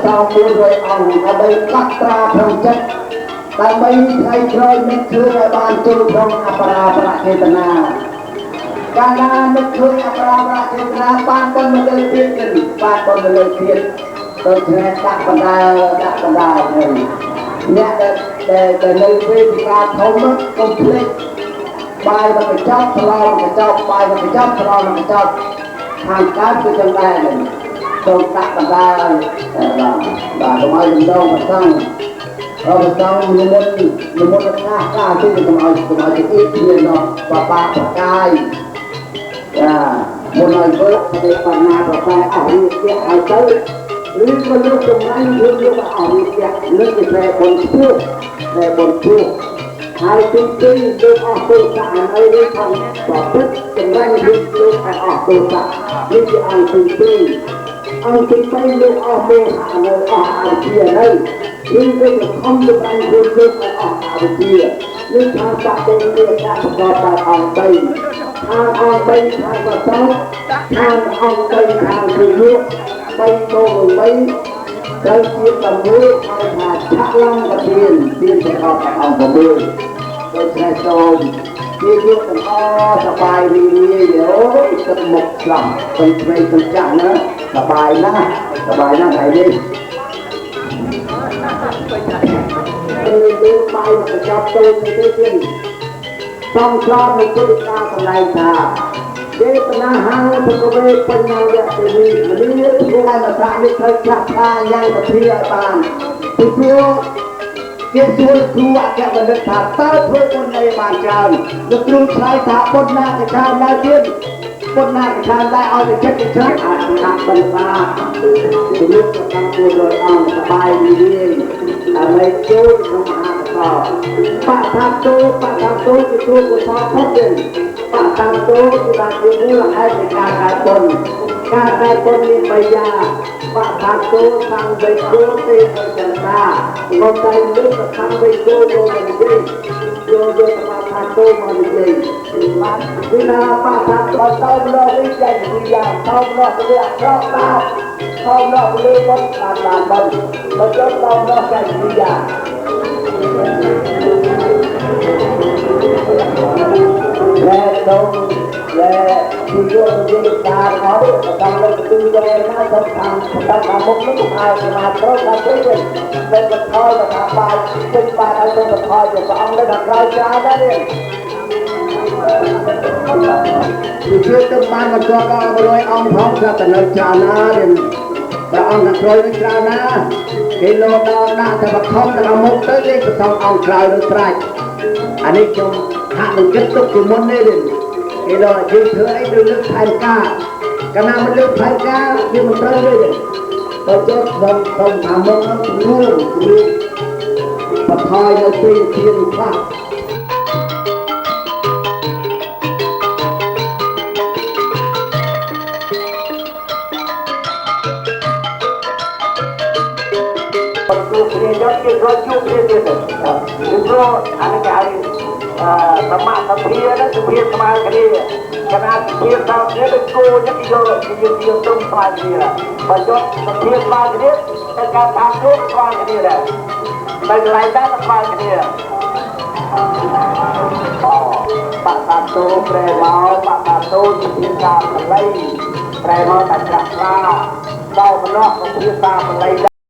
សង្ឃ400អង្គដើម្បីកត់ត្រាក្នុងចិត្តដើម្បីថ្ងៃក្រោយនឹកឃើញឲ្យបានចូលក្នុងអបរាបរចេតនាកាលណានឹកឃើញអបរាបរចេតនាបានបុណ្យមកលើទៀតបានបុណ្យមកលើទៀតដូច្នេះដាក់បណ្ដាដាក់បណ្ដានេះអ្នកដែលនៅវេទិកាធំកុំភ្លេចបាយមកកញ្ចប់ស្លមកកញ្ចប់បាយមកកញ្ចប់ស្លមកកញ្ចប់ខាងកើតគឺចឹងដែរសូមដាក់បណ្ដាបាទបាទកុំឲ្យលំដងប្រសងប្រសងនិមន្តនិមន្តខ្លះខ្លះទីកុំឲ្យទៅអ៊ីគ្នានោះបបាប្រកាយចាមុនឲ្យធ្វើទេបញ្ញប្រសែអស់វាជាឲ្យទៅឬក៏លោកចម្រាញ់ខ្លួនលោកអស់វាជានឹងជាផ្លែបុណ្យខ្ពស់ផ្លែបុណ្យខ្ពស់ហើយទីពីរលោកអស់ទោសៈអីនេះផងប្រព្រឹត្តចម្រាញ់ខ្លួនលោកឲ្យអស់ទោសៈនេះជាអង្គទី2អង្គទី3លោកអស់មោហៈនៅអស់អវិជ្ជានៅឬក៏ខំចម្រាញ់ខ្លួនលោកឲ្យអស់អវិជ្ជានេះថាបតិនិកៈប្រកបដោយអង្គ3ខាងអង្គ3ខាងប្រសពខាងអង្គ3ខាងគឺលោក3បូក3ត្រូវជា6ហើយថាឆាក់ឡើងកទៀនទៀនប្រកបដោយអង្គ6ដូច្នេះសូមជាលោកទាំងអស់សប្បាយរីករាយអូយទឹកមុខឆ្លោះទាំងក្មេងទាំងចាស់ណាសប្បាយណាស់សប្បាយណាស់ថ្ងៃនេះលើបាយមកកញ្ចប់តូចទៅទៀតសំស្របនៅពុទ្ធកាកន្លែងថាចេតនាហាងភគវេបញ្ញវៈទេវីមនីព្រោះឯមសៈនេះត្រូវចាស់ថាយ៉ាងពធាឲ្យបានពីព្រោះគេសួរគ្រូអគ្គបណ្ឌិតថាតើធ្វើបុណ្យអីបានច្រើនលោកគ្រូឆ្លើយថាបុណ្យណាក៏ច្រើនដែរទៀតបុណ្យណាក៏ច្រើនដែរឲ្យតែចិត្តច្រើនអាចខាត់បណ្ដាជំនួសតាម400អង្គសប្បាយរីករាយដើម្បីចូលក្នុងមហាកុសលបថាតោបថាតោគឺទួកុសលផុតទៀតបថាតោគឺបានជាមូលហេតុនៃការកើតបុណ្យការកើតបុណ្យមាន3យ៉ាងបថាតោសង្វេគោទេវចន្តាមកតែលើកសង្វេគោយកមកនិយាយយកយកបថាតោមកនិយាយបាទគឺថាបថាតោតោម្ដងនេះចែកពីយ៉ាងតោម្ដងវាអក្រក់បាបតោម្ដងលើបុណ្យបានបានបុណ្យបើចុះតោម្ដងចែកពីយ៉ាងและตรงและที่โยนยิงตาเขาตำรวจดูแลหน้าต้องทำต้องทำมุกลูกอายมาเพราะมาช่วยเป็นกระท้อยกระทำไปเป็นปลาเอาเป็นกระท้อยอยู่กับองค์ได้ทำรายจานได้เนี่ยที่ช่วยต้นบ้านมาตัวก็รวยองค์ท้องจะแต่ในจานาเนี่ยแต่องค์รวยในจานากิโลดาวหน้าแต่ประคองแต่มุกเต้นก็ต้ององค์คลายหรือไตรอันนี้จงหักมันยึดตุกที่มุนนี่เลยไอ้เรายืนเธอไอ้ดูลึกแผนกากันนามันลึกแผนกาที่มันตรึงเลยพอจบต้องทำมันต้องรู้รู้ปะทอยเราตีเทียนพระประตูเรียนยักษ์เรียนร้อยยุบเรียนเรียนเลยหรือเพราะอันนี้ไอ้ธรรมะสัมเพียรนั่นสัมเพียรสมาธิขณะเพียรสมาธิเป็นกูจะกิโลกิโลตรงสมาธิละพอจบสัมเพียรสมาธิเป็นการทำทุกสมาธิแหละเป็นรายได้สมาธิปะตาโตแปรเมาปะตาโตที่เพียรตาปะไลแปรเมาตัดกระลาเต้ามนอกของเพียรตาปะไล